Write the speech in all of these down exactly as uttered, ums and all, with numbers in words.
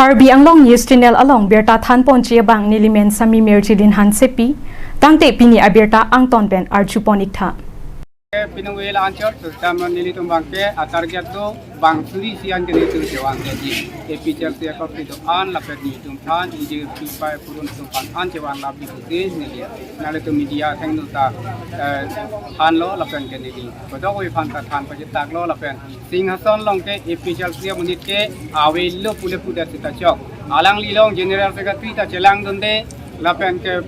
Karbi Anglong News Channel along birta thanponji abang nelimen Sami Mirjilin Hansepi, tangte pini abirta angton pen arjupon iktha. Pinung wel anchor terutama nelitum abangke atarget do bang suri sian ke nelitum chevang ke di A P H L C akop itu an lapen nelitum than injir pipai purun tum pan an chevang labi kutin neli. Nelitum media thengnu ta, eh, thanlo lapen ke neli. Kodok we phan ta than pajitak lo lapen Singhason along ke A P H L C amonit ke avelo pule pudet sita chok. Alangli along General Secretary ta chelangdunde, lapen ke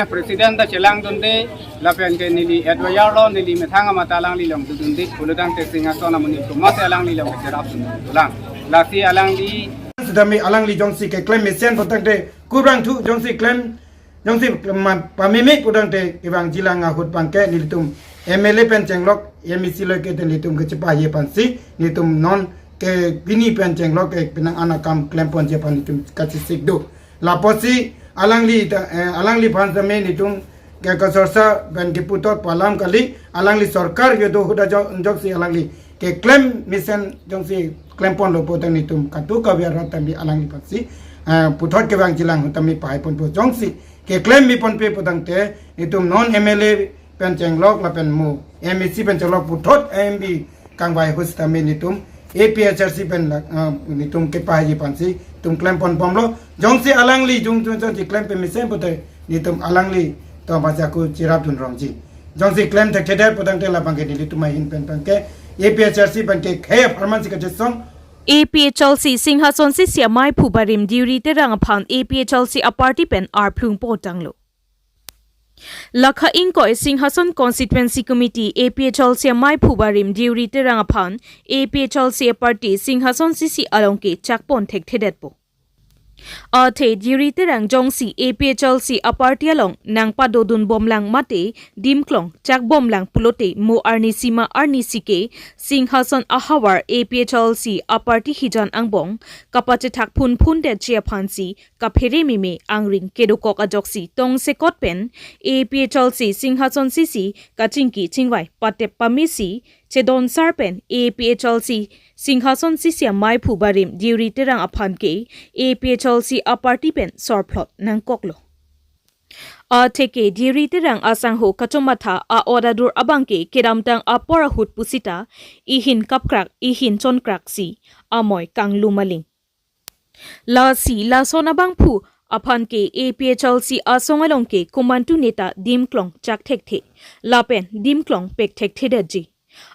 President ta chelangdunde, lapen ke neli advisor lo, neli methang amat alangli along dodunde, pulotangte Singhason amonit komat alangli along cherapdun dolang. Lasi alangli Sitame alangli jongsi keklem mesen pulotangte kurang thu jongsi klem, jongsi ma-, pameme pulotangte kevangjilang ahut abangke nelitum M L A pen chenglok, M A C lo ke nelitum kechepahye aphansi, nelitum non ke pini pen chenglok ke penang an akam klemponji aphan nelitum kachesik do. Lapusi alangli ta, eh, alangliphan sitame nelitum ke kasorsa pen keputhot pu alam kali, alangli sorkar kedo ahut ajok, jongsi alangli keklem mesen jongsi klemponlo pulotangte nelitum kadokave arat tame alangliphansi, eh, puthot kevangjilang ahut tame pahaiponpo jongsi keklem meponpe pulotangte nelitum non M L A pen chenglok lapen mo M A C pen chenglok puthot M B kangvai ahut sitame nelitum A P H L C pen la, eh, nelitum kepahye aphansi nelitum klemponbomlo. Jongsi alangli jung jung jongsi klempe mesen pulote nelitum alangli to bajaku cherapdun rongji. Jongsi klem thekthedet pulotangte labangke nelitum ahin pen abangke A P H L C abangke khei apharman si kachesong. A P H L C Singhason C C amaiphu barim Deuri Terang aphan A P H L C aparty pen arplung potanglo. Lakha ingkoi Singhason Constituency Committee A P H L C amaiphu barim Deuri Terang aphan A P H L C aparty Singhason C C along ke chakpon thekthedetpo. Athe Deuri Terang jongsi A P H L C aparty along nangpadodunbomlang mate dimklong chakbomlang pulote mo arnisi ma arnisi ke Singhason ahavar A P H L C aparty hijan angbong kapachethak phunphundetji aphansi kaphere meme angring kedokok ajoksi tongsekot pen A P H L C Singhason C C kachingki chingvai patep pamesi chedonsar pen A P H L C Singhason C C amaiphu barim Deuri Terang aphan ke A P H L C aparty pen sorphlot nangkoklo. Atheke Deuri Terang asangho kachomatha a-order dur abangke kedamtang apor ahut pusita ihin kapkrak ihin chonkraksi amoi kanglu maling. Lasi lason abangphu aphan ke A P H L C asong along ke komantu neta dimklong chakthekthe lapen dimklong pekthekthedetji.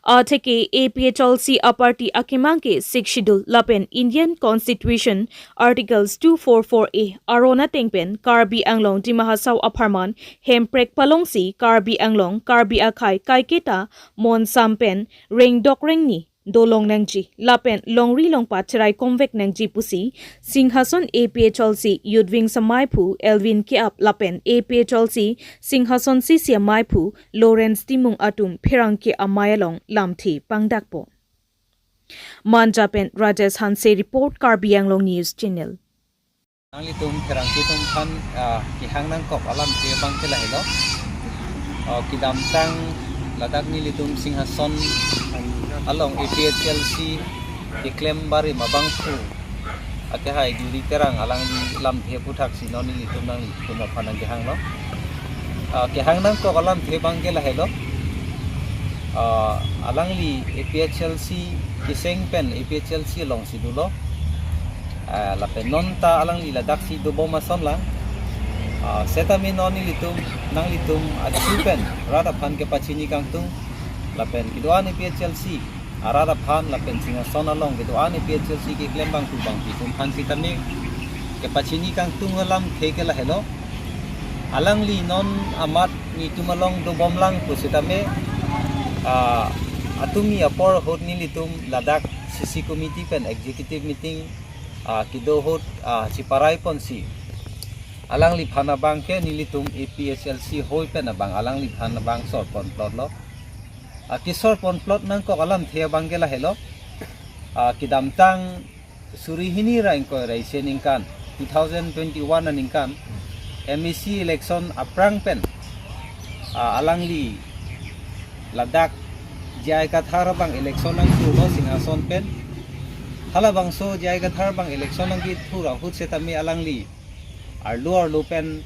Atheke A P H L C aparty akemang ke Sixth Schedule lapen Indian Constitution Articles two four four A aron ateng pen Karbi Anglong Dima Hasao apharman hemprek palongsi Karbi Anglong Karbi akhei kaiketa monsam pen rengdok rengni dolong nangji lapen longri longpat cherai komvek nangji pusi Singhason A P H L C Youth Wing amaiphu Elvin Keap lapen A P H L C Singhason C C amaiphu Lawrence Timung atum pherangke amei along lamthe pangdakpo. Manja pen Rajesh Hanse report, Karbi Anglong News Channel. Nanglitum pherangke atum aphan, ah, kehang nangkok alamthe abangke lahelo. Ah, kedamtang ladak nelitum Singhason along A P H L C keklem barim abangphu akehai Deuri Terang alangli lamthe aphuthaksi non nelitum nanglitum aphan nangkehanglo. Ah, kehang nangkok alamthe abangke lahelo. Ah, alangli A P H L C keseng pen A P H L C alongsi dolo. Ah, lapen non ta alangli ladaksi dobom ason lang. Ah, setame non nelitum, nanglitum achu pen rat aphan kepachini kangtung. Lapen kedo-an A P H L C arat aphan lapen Singhason along kedo-an A P H L C keklem abangphu abangpi atum aphan sitame kepachini kangtung alamthe ke lahelo. Alangli non amat nelitum along dobom lang pusitame, ah, atumi apor ahut nelitum ladak C C committee pen executive meeting, ah, kedo ahut, ah, chiparai ponsi alangliphan abangke nelitum A P H L C hoi pen abang alangliphan abang sorponplotlo. Ah, kesorponplot nangkok alamthe abangke lahelo. Ah, kedamtang suri hini ra ingkoi ra isi aningkan, two thousand twenty-one aningkan, M A C election aphrang pen, ah, alangli ladak J I Kathar abang election nangkoklo Singhason pen. Halabangso J I Kathar abang election nangkethur ahut setame alangli arlo arlo pen,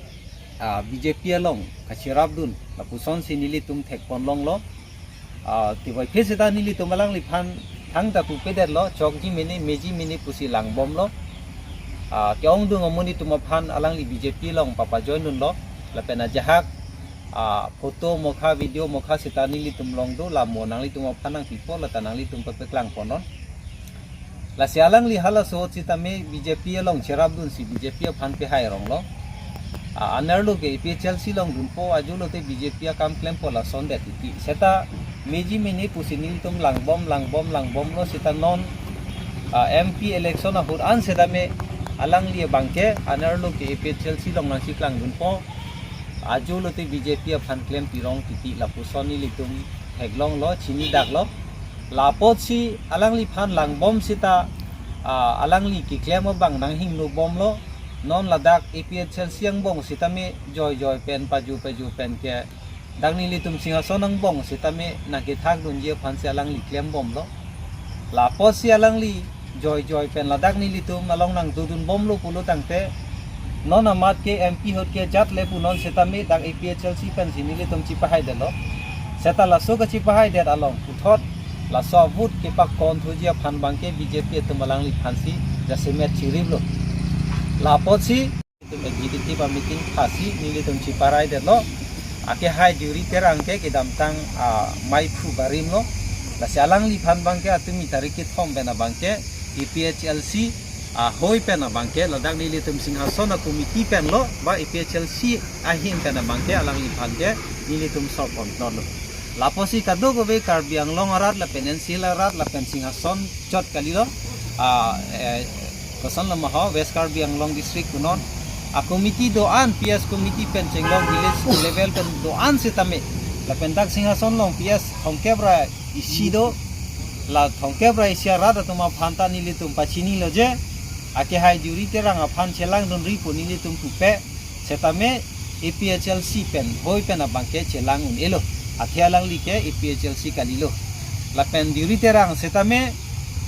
ah, B J P along kacherapdun lapusonsi nelitum thekponlonglo. Ah, tevoiphit seta nelitum alangliphan thangta pupedetlo, chokji mene, meji mene pusi langbomlo. Ah, ke-ongdung amonit atum aphan alangli B J P along papajoindunlo. Lapen ajahak, ah, photo mokha, video mokha seta nelitum along do, la mo nanglitum aphan nangpipo, lata nanglitum papeklangponnon. Lasi alangli halaso ahut setame B J P along cherapdunsi B J P aphan pehai ronglo. Ah, anerlo ke A P H L C along dunpo, ajo lote B J P akam klempo, lasondet titi. Seta meji mene pusi nelitum langbom, langbom, langbomlo seta non, ah, M P election ahut an setame alangli abangke anerlo ke A P H L C along nangcheklangdunpo. Ajo lote B J P aphan klem pirong titi lapuson nelitum theklonglo, chinidaklo. La apotsi alangliphan langbom seta, ah, alangli keklem abang nanghingnobomlo. Non ladak A P H L C angbong setame joijoi pen, paju paju pen ke dak nelitum Singhason angbong setame nangkethakdunji aphansi alangli klembomlo. La apotsi alangli joijoi pen ladak nelitum along nangdodunbomlo pulo tangte, non amat ke M P ahut ke jat le punon setame dak A P H L C pensi nelitum chepahaidetlo. Seta laso kachepahaidet along puthot laso avote kepakonthuji aphan abangke B J P atum alangliphansi jasemet chiriplo. La apotsi nelitum executive a-meeting phasi nelitum cheparaidetlo. Akehai Deuri Terang ke kedamtang, ah, maiphu barimlo. Lasi alangliphan abangke atumi tarik kethom pen abangke A P H L C ahoi pen abangke ladak nelitum Singhason a-committee penlo ba A P H L C ahin pen abangke alangliphan ke nelitum sorponplotlo. La apotsi kadokave Karbi Anglong arat lapen N C Hills arat lapen Singhason chot kalilo. Ah, eh, kosonlo ma ho, West Karbi Anglong District punon a-committee do-an, P S committee pen chenglok, village level pen do-an setame, lapen dak Singhason along P S thomkep ra isi do. La thomkep ra isi arat atum aphan ta nelitum pachinilo je, akehai Deuri Terang aphan chelangdunri pu nelitum pupe setame A P H L C pen hoi pen abangke chelang un-elo. Athe alangli ke A P H L C kalilo. Lapen Deuri Terang setame,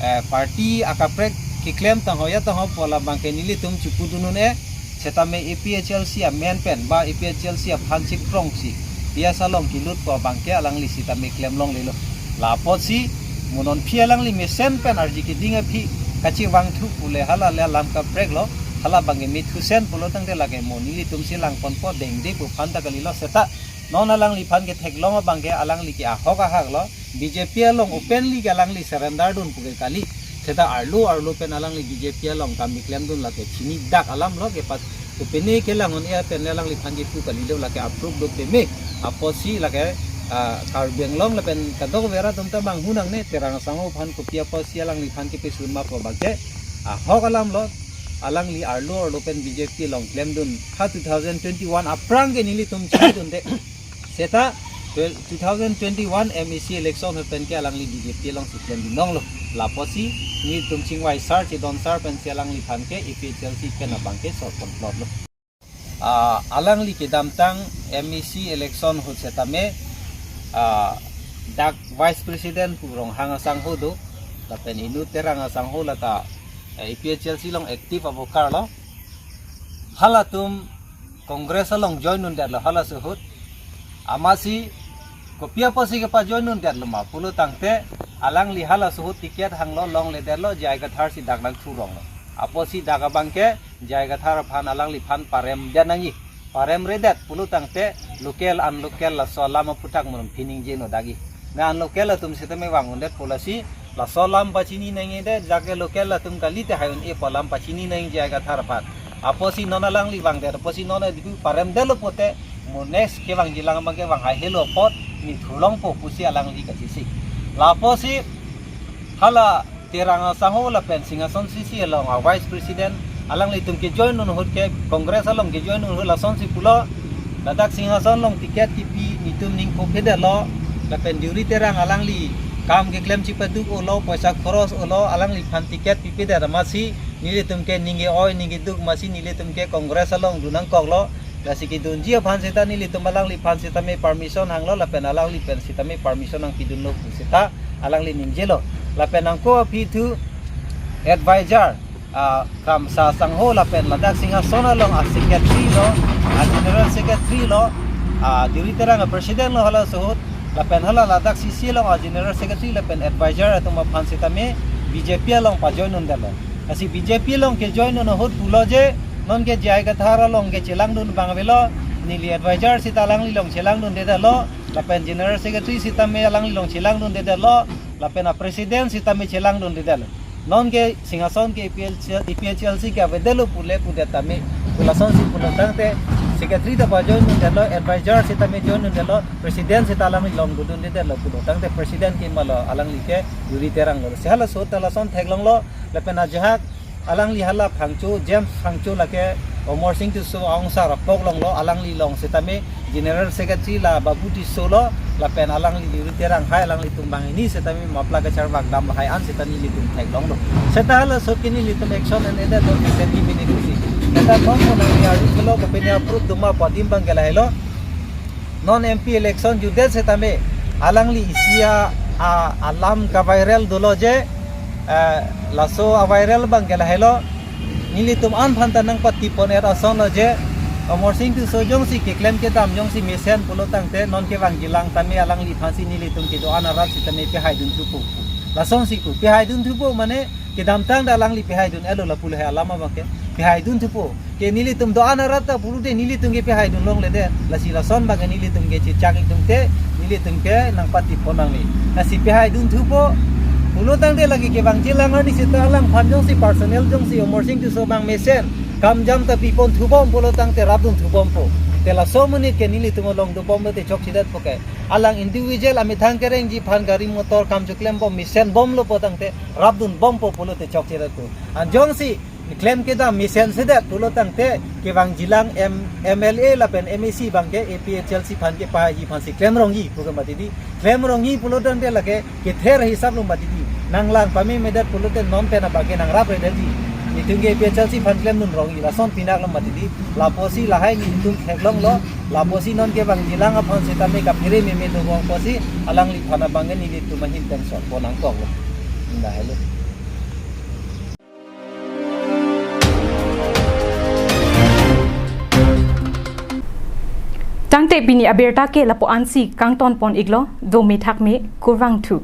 eh, party akaprek keklem tangho ya tangho pu labangke nelitum chipudun un-e. Setame A P H L C amen pen ba A P H L C aphan chikprongsi P S along kelutpo abangke alangli setame klemlonglelo. La apotsi mo nonphi alangli mesen pen arji keding aphi kachevangthu pule hala le alam kapreklo. Hala abangke methusen pulo tangte lake mo nelitumsi langponpo, dengde pu aphan ta kalilo. Seta non alangliphan ketheklong abangke alangli ke ahok ahaklo. B J P along openly ke alangli surrender dun pu ke kali. Seta arlo arlo pen alangli B J P along kam keklemdun lake chinidak alamlo, kepat kopine kelang un-e pen alangliphan kepu kalilo, lake a-proof do peme. Apotsi lake, ah, Karbi Anglong lapen kadokave arat atum ta bang hunang ne, Terang asangho aphan kopi apotsi alangliphan kepesun ma pu abangke ahok alamlo. Alangli arlo arlo pen B J P along klemdun ha two thousand twenty-one aphrang ke nelitum chidunde. Seta twe-, two thousand twenty-one M A C election ahut pen ke alangli B J P alongsi klemdun longlo. La apotsi nelitum chingvai sar chedon sar pensi alangliphan ke A P H L C pen abangke sorponplotlo. Ah, alangli kedamtang M A C election ahut setame, ah, dak Vice President pu Ronghang asangho do, lapen inut Terang asangho lata, eh, A P H L C along active a-voter lo. Halatum Congress along join undetlo halaso ahut. Amatsi kopi apotsi kepajoin undetlo ma pulo tangte, alangli halaso ahut ticket hanglo longledetlo, J I Kathar si dak nangthuronglo. Apotsi dak abangke J I Kathar aphan alangliphan paremdet nangji. Paremredet pulo tangte local unlocal laso alam aphuthak mo nonphi ningje no dagi. Na unlocal atum setame vang undet pu lasi laso alam pachini nangjidet, jake local atum kalite hai un-e pu alam pachini nangji J I Kathar aphan. Apotsi non alangli vangdet, apotsi non adipu paremdetlo pote, mo next kevangjilang abangke vang haihelo apot nithurlongpo pusi alangli kachesik. La apotsi hala Terang asangho lapen Singhason C C along a-Vice President alanglitum kejoin un ahut ke Congress along kejoin un ahut lasonsi pulo, ladak Singhason along ticket kipi netum ning kopedetlo, lapen Deuri Terang alangli kam keklem chipaduk-olo, poisa khoros-olo, alangliphan ticket pipedet amatsi nelitum ke ning ke-oi ning keduk amatsi nelitum ke Congress along dun nangkoklo. Lasi kedunji aphan seta nelitum alangliphan setame permission hanglo lapen alangli pen setame permission nangpidunlo pu seta alangli ningjelo. Lapen angko aphi thu advisor, ah, Kramsa Sangho lapen ladak Singhason along a-secretary lo, a-general secretary lo, ah, Juri Terang a-president lo hala suhut, lapen hala ladak C C along a-general secretary lapen advisor atum aphan sitame B J P along pajoin un detlo. Lasi B J P along kejoin un ahut pulo je, non ke J I Kathar along ke chelangdun abang avelo, neli advisor sita alanglilong chelangdunde detlo, lapen general secretary sitame alanglilong chelangdunde detlo, lapen a-president sitame chelangdunde detlo. Non ke Singhason ke A P H L C, A P H L C ke avedetlo pule pudet tame, pu lasonsi pulo tangte secretary ta pajoin un detlo, advisor sitame join un detlo, president sita alanglilong dodunde detlo pulo tangte president ke malo alangli ke Juri Terang lo. Si hala suhut ta lason theklonglo, lapen ajahak alangli hala Phangcho, James Phangcho lake Amarsing Tisso aongsar apok longlo, alanglilong sitame general secretary la Babu Tisso lo, lapen alangli Juri Terang hai alanglitum banghini sitame mapla kacharvak dam lahai an sitame nelitum theklonglo. Seta hala suhut ke nelitum action an eda to ten minute kusi. Seta thong ko nang ya ru lo ko penya proof duma padim abang ke lahelo. Non M P election jutdet sitame alangli isi a, a, alam ka-viral dolo je, eh, laso a-viral abang ke lahelo, nelitum an aphan ta nangpatipon-et asonlo je, Amarsing Tisso jongsi keklem kedam jongsi mesen pulo tangte non kevangjilang tame alangliphansi nelitum kedo-an arat sitame pehaidunthupo. Lasonsi ko pehaidunthupo mane kedamtang ta alangli pehaidun-etlo lapu lahai alam abang ke pehaidunthupo. Ke nelitum do-an arat ta pulote nelitum ke pehaidun longledet. Lasi lason abang ke nelitum ke chechak itum te nelitum ke nangpatipon nangne. Lasi pehaidunthupo pulo tangte lake kevangjilang arni sita alangphan jongsi personal jongsi Amarsing Tisso abang mesen kam jam ta piponthubom pulo tangte rapdunthubompo. Te laso amonit ke nelitum along dobom lote chokchedetpo ke. Alang individual amethang kerengji aphan gari motor kam choklembom mesenbomlo pu tangte rapdunbompo pulote chokchedetpo. An jongsi klem kedam mesensedet pulo tangte kevangjilang M-, M L A lapen M A C abang ke A P H L C aphan kepahaiji aphansi klemrongji pu ke mati di. Klemrongji pulo tangte lake kether hisap lo mati di. Nanglang pamemedet pulote non pen abang ke nangrapredetji. Nelitum ke A P H L C aphan klemdunrongji lason pinak lo mati di. Lapusi lahai nelitum theklonglo. Lapusi non kevangjilang aphan sitame kaphere meme dobom pusi alangliphan abang ke nelitum ahin tension pon nangkoklo. Inda helo. Tangte pini abirta ke lapu ansi kangtonpon-iklo, dome thakme, kurvangthu.